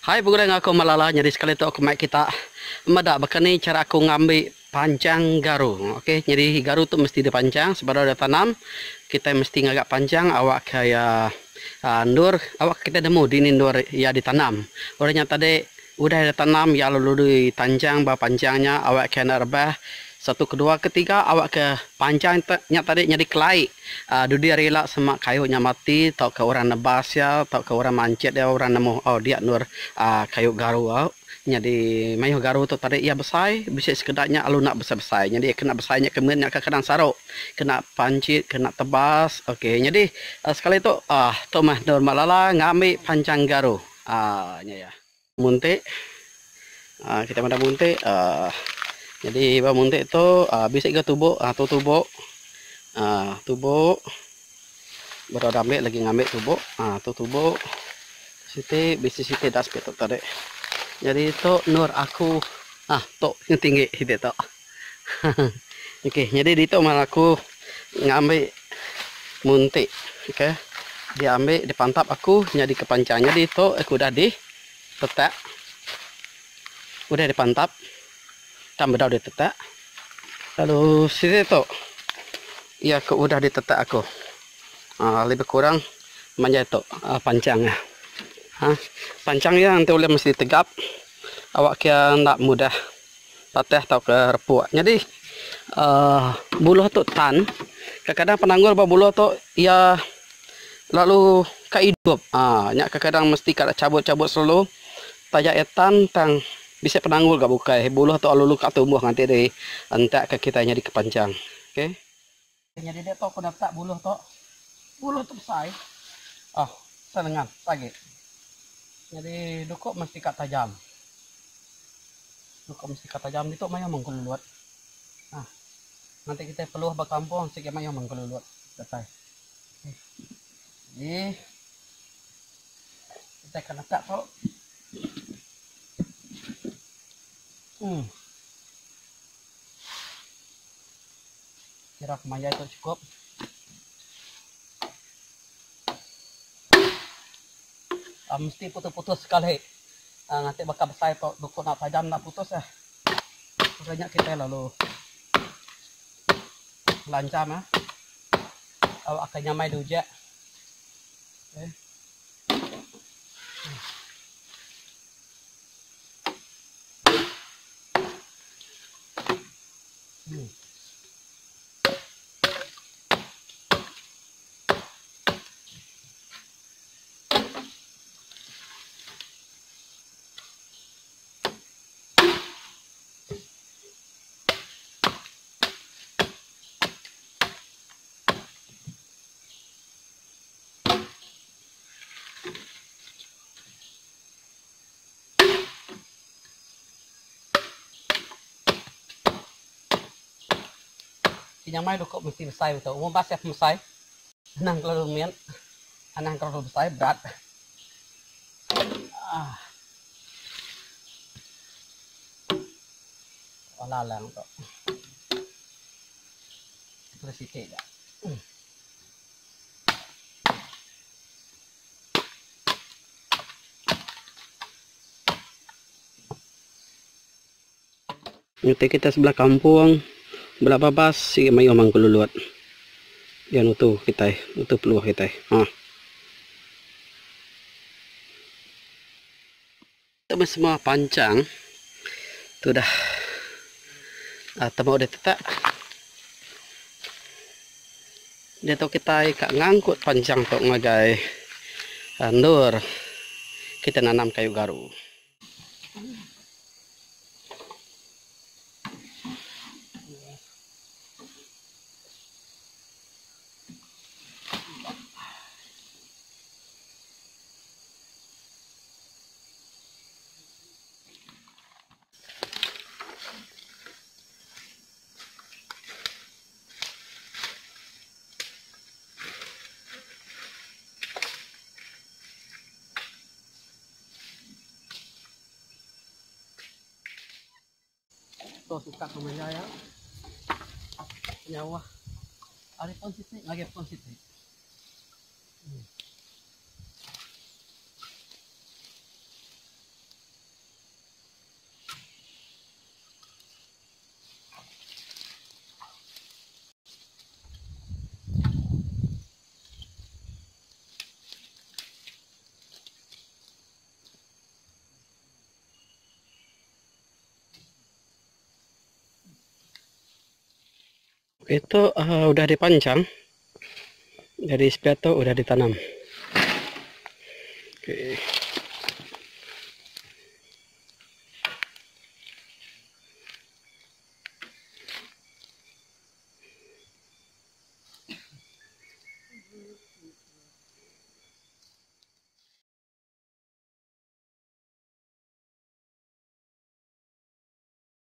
Hai begulai enggau aku Malala nyadi sekali tu aku mai kita meda baka ni chara aku ngambi panchang garu. Okey nyadi garu tu mesti dipanchang sebedau dia tanam kitai mesti ngaga panchang awak ka iya aaa endur awak kitai nemu dini endur iya ditanam. Orang nya tadi udah iya ditanam iya lalu ditanchang ba panchang nya awak ka enda rebah. Satu kedua ketiga awak ke panchang nya tadi nyadi kelai dudi hari ila sema kayu nya mati tauka orang nebas iya tauka orang manchit iya orang nemu oh dia endur kayu garu au nyadi mayuh garu tu tadi iya besai bisi sekeda nya lalu enda besai besai nyadi kena besai nya ke mit nya kadang saru kena panchit kena tebas ok nyadi sekali tu uhh tu meh endur malala ngambi panchang garu uhh nya iya. Muntik uhh kita meda muntik uhh jadi ba muntik tu uhh bisi ga tubo uhh tu tubo uhh tubo baru ada ambi lagi ngambi tubo uhh tu tubo siti bisi siti da siti tu tadi jadi tu endur aku uhh tu yang tinggi siti tu haha okey jadi ditu meh aku ngambi muntik okey diambi dipantap aku nyadi ke panchang nyadi tu aku udah di tetak udah dipantap tang bedau ditetak lalu siti tu iya ke udah ditetak aku uhh lebih kurang manjai tu panchang iya uhh panchang iya enti ulih mesti tegap awak ke enda mudah. Patah tauka repuk. Nyadi uhh buluh tu tan kadang-kadang penanggul ba buluh tu iya lalu ka idup uhh nya kadang-kadang mesti ka chabut-chabut selalu taja iya tan tang bisi penanggul ga bukai buluh tu lalu ka tumbuh nganti di entak ka kitai nyadi ke panjang. Okay. Nyadi diatu aku netak buluh tu. Buluh tu besai. Oh, besai lengan, besai agi. Nyadi duku mesti ka tajam. Duku mesti ka tajam ditu mayuh meng kelulut. Ah. Nganti kitai peluh ba kampung sigi mayuh meng kelulut datai. Okey. Jadi kitai ka netak tu. Hmm. Kira pemanjai tu cukup. Uh, mesti putus-putus sekali. Uh, nganti baka besai tu duku nak tajam nak putus eh. Udah nya kita lalu lancam eh. Awak akan nyamai diujek. Okay. Hmm. Ti nyamai duku mesti besai betul. Umur basih pemesai. Anang kelalu mit. Anang kelalu besai berat. Ah. Oh lalang tu. Terus sikit je. Hmm. Nyuti kita sebelah kampung bela babas sigi mayuh mangku lulut. Iya nutu kitai, nutu peluh kitai. Ha. Tu meh semua panchang tudah temu ditetak. Diatu kitai ka ngangkut panchang tu ngagai endur kita nanam kayu garu. Tu sukat pemanjai iya. Penyauh ari pun siti ngagai pun siti. Itu uhh udah dipanchang jadi sepiak tu udah ditanam. Okay.